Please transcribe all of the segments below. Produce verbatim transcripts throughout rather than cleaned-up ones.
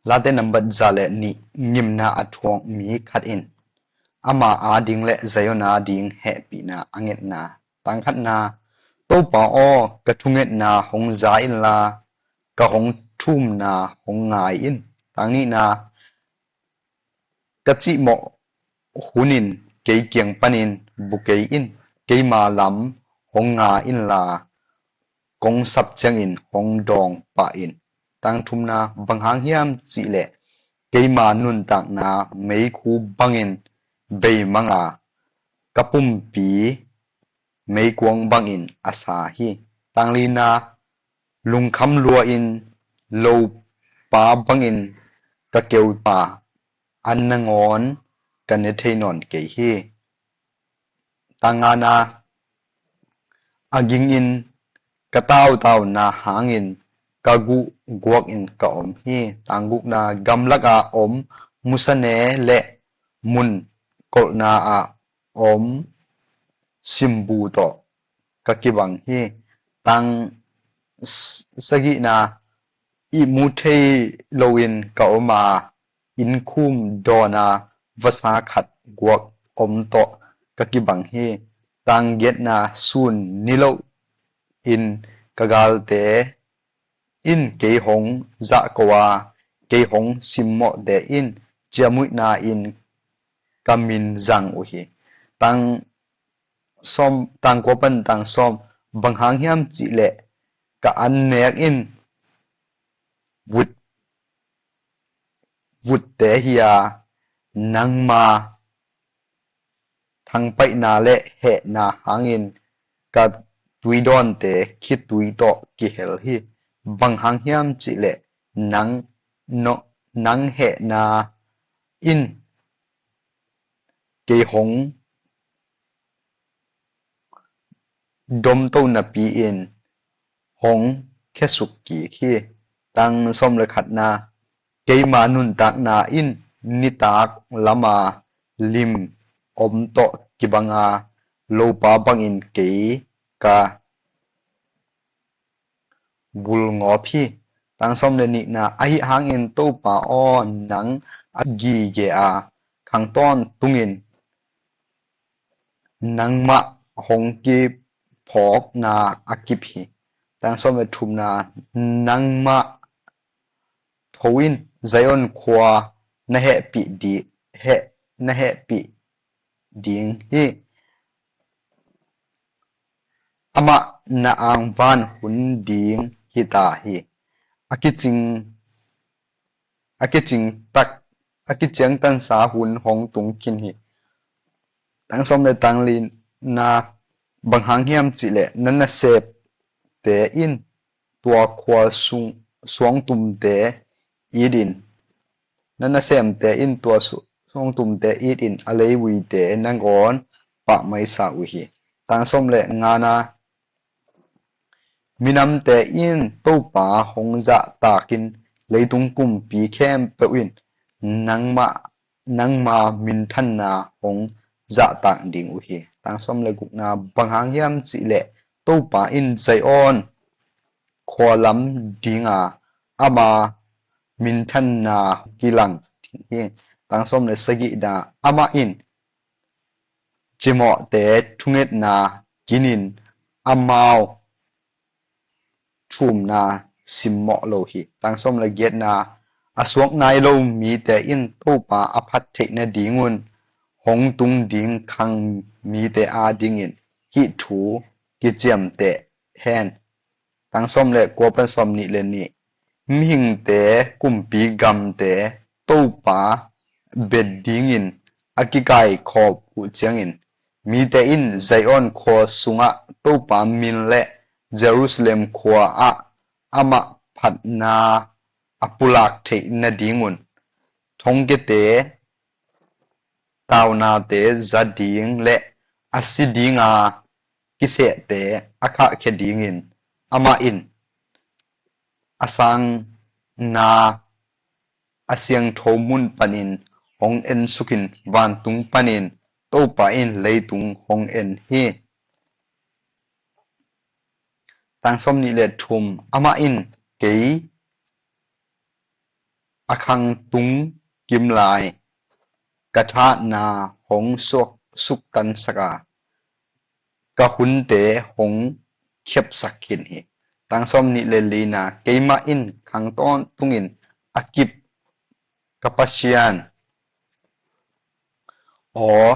Late nambat za le nih. Ngimna a thuak mi khat in ama ading le Zion ading hehpihna a ngetna. Tang khatna, Topa aw, ka thungetna hong za inla, ka hong thumna hong ngai in. Tang nihna, ka cihmawh hunin kei kiang panin bu kei in. Keima lam hong nga inla, kong sap ciangin hong dawng pah in. Tang thumna, bang hang hiam cih leh keima nuntakna meikhu bangin beimang a, ka pumpi meikuang bangin a sa hi. Tang lina, lungkham lua-in lopa bangin ka keuta, an nangawn ka ne thei nawn kei hi. Tang ngana, a gingin ka tautauna hangin ka guh guakin ka om hi. Tang gukna, gamlak a om musane le mun kolhna a om simbu tawh ka kibang hi. Tang s-, sagihna, ihmu thei loin ka om a, innkhum dawn a vasa khat guak om tawh ka kibang hi. Tang giatna, sun niloh in ka galte in kei hong zahko a, kei hong simmawhte in ciamnuihna in ka min zang uh hi. Tang sawm, tang kua pan tang sawm, bang hang hiam cih leh ka annek in vut, vutte hi a, nangma thangpaihna le hehna hangin ka tuidawnte khitui tawh kihel hi. Bang hang hiam cih leh nang, no, nang hehna in kei hong domto napi-in hong khiasuk kik hi. Tang sawm le khatna, keima nuntakna in nitak lama lim om tawh kibang a, lopa bangin kei ka bulngawp hi. Tang sawm le nihna, ahi hangin Topa aw, nang a gige a, khang tawntungin nangmah hong kiphawkna a kip hi. Tang sawm le thumna, nangmah tho in Zion khua na hehpih di, heh, na hehpih ding hi. Amah na angvan hun ding hita hi. A kicing, a kicing tak, a kiciangtansa hun hong tung khin hi. Tang sawm le tang lina, bang hang hiam cih leh na nasepte in tua khua sung, suangtumte it in, na nasemte in tua su-, suangtumte it in a leivuite nangawn pahmaisa uh hi. Tang sawm le ngana, minamte in Topa hong zahtakin leitung kumpi khempeuh in nangmah, nangma minthanna hong zahtak ding uh hi. Tang sawm le gukna, bang hang hiam cih leh Topa in Zion khua lam ding a, ama minthanna kilang ding hi. Tang sawm le sagihna, amah in cimawhte thungetna kinin amau thumna simmawh lo hi. Tang sawm le giatna, a suak nai lo mite in Topa a phat theih nadingun hong tung ding khang mite adingin hih thu kiciamteh hen. Tang sawm le kua pan sawm nih le nih, mihingte kumpi gamte Topa bet dingin a kikaikhawm uh ciangin, mite in Zion khua sungah Topa min le Jerusalem khua ah amah phatna a pulak theih nadingun thongkiate, taunate za ding le a si dinga kisehte a khahkhia dingin amah in a sangna a siangtho mun panin hong ensukin vantung panin Topa in leitung hong en hi. Tang sawm nih le thum, amah in kei a khangtung kimlai ka thahatna hong suak, suktansak a, ka hunte hong khiapsak khin hi. Tang sawm nih le lina, keimah in khang tawntungin a kip ka Pasian aw,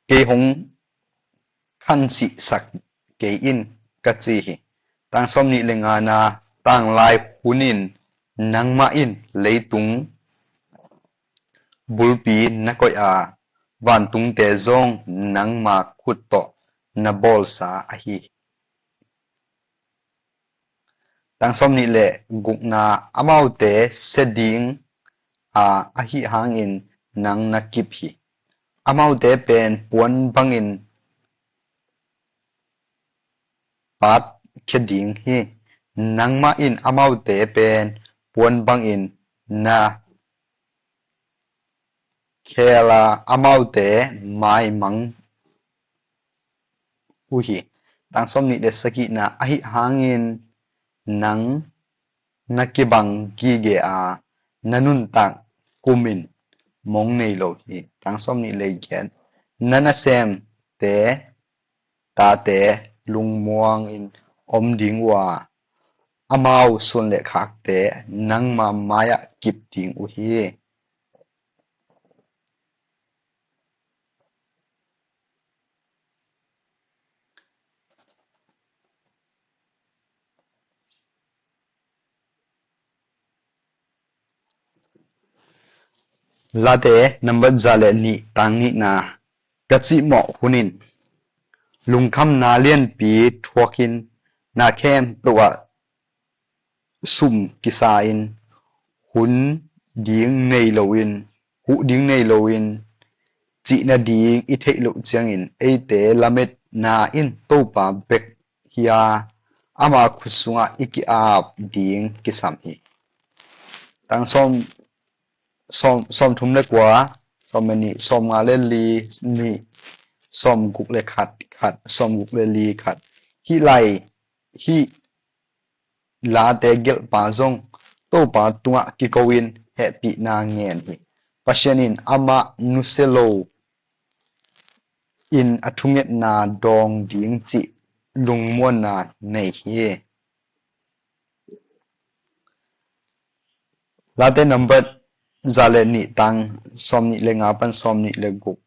kei hong khansihsak kei in, ka ci hi. Tang sawm nih le ngana, tanglai hunin nangmah in leitung bulpi na koih a, vantungte zong nangma khut tawh na bawlsa ahi hi. Tang sawm nih le gukna, amaute sia ding a, ahih hangin nang na kip hi. Amaute pen puan bangin paat khia ding hi. Nangmah in amaute pen puan bangin na khel a, amaute maimang uh hi. Tang sawm nih le sagihna, ahih hangin nang na kibang gige a, na nuntak kum in mong nei lo hi. Tang sawm nih le giat, na nasemte tate lungmuang in om ding uh a, amau suan le khakte nangma mai-ah kip ding uh hi. Late nambat za le nih, tang nihna, ka cihmawh hunin lungkhamna lianpi thuakin, na khempeuh ah sum kisa-in, hun ding nei loin, huh ding nei loin, cihna ding i theih loh ciangin, eite lametna in Topa bek hi a, ama khut sungah i ki-ap ding kisam hi. Tang sawm, sawm, sawm thum le kua, sawm le nih, sawm nga le li, nih, sawm guk le khat, khat, sawm guk le li, khat. Hih lai, hih late gelhpa zong Topa tungah kiko in hehpihna ngen hi. Pasian in amah nusia lo in a thungetna dawng ding cih lungmuanna nei hi. Late nambat za le nih, tang sawm nih le nga pan sawm nih le guk.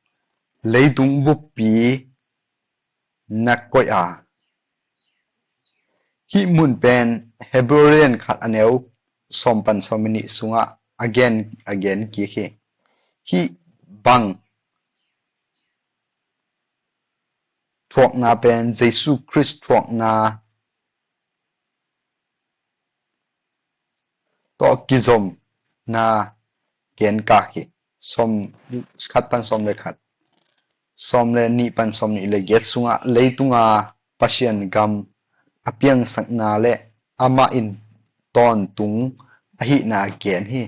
Leitung buppi na koih a. Hih mun pen Hebrew lian khat a neu sawm pan sawm nih sungah a gen, a gen kik hi. Hih bang thuakna pen Jesu Khrist thuakna tawh kizomna genkak hi. Sawm khat pan sawm le khat, sawm le nih pan sawm nih le giat sungah leitunga Pasian gam a piangsakna le amah in tawntung ahihna gen hi.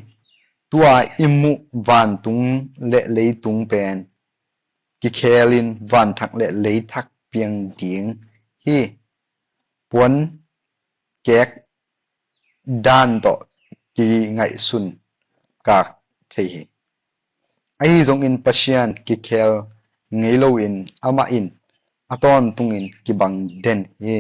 Tua i muh vantung le leitung pen kikhelin vanthak le leithak piang ding hi. Puan kek dan tawh kingaihsun kak thei hi. Ahi zongin Pasian kikhel ngei loin amah in a tawntungin kibang den hi.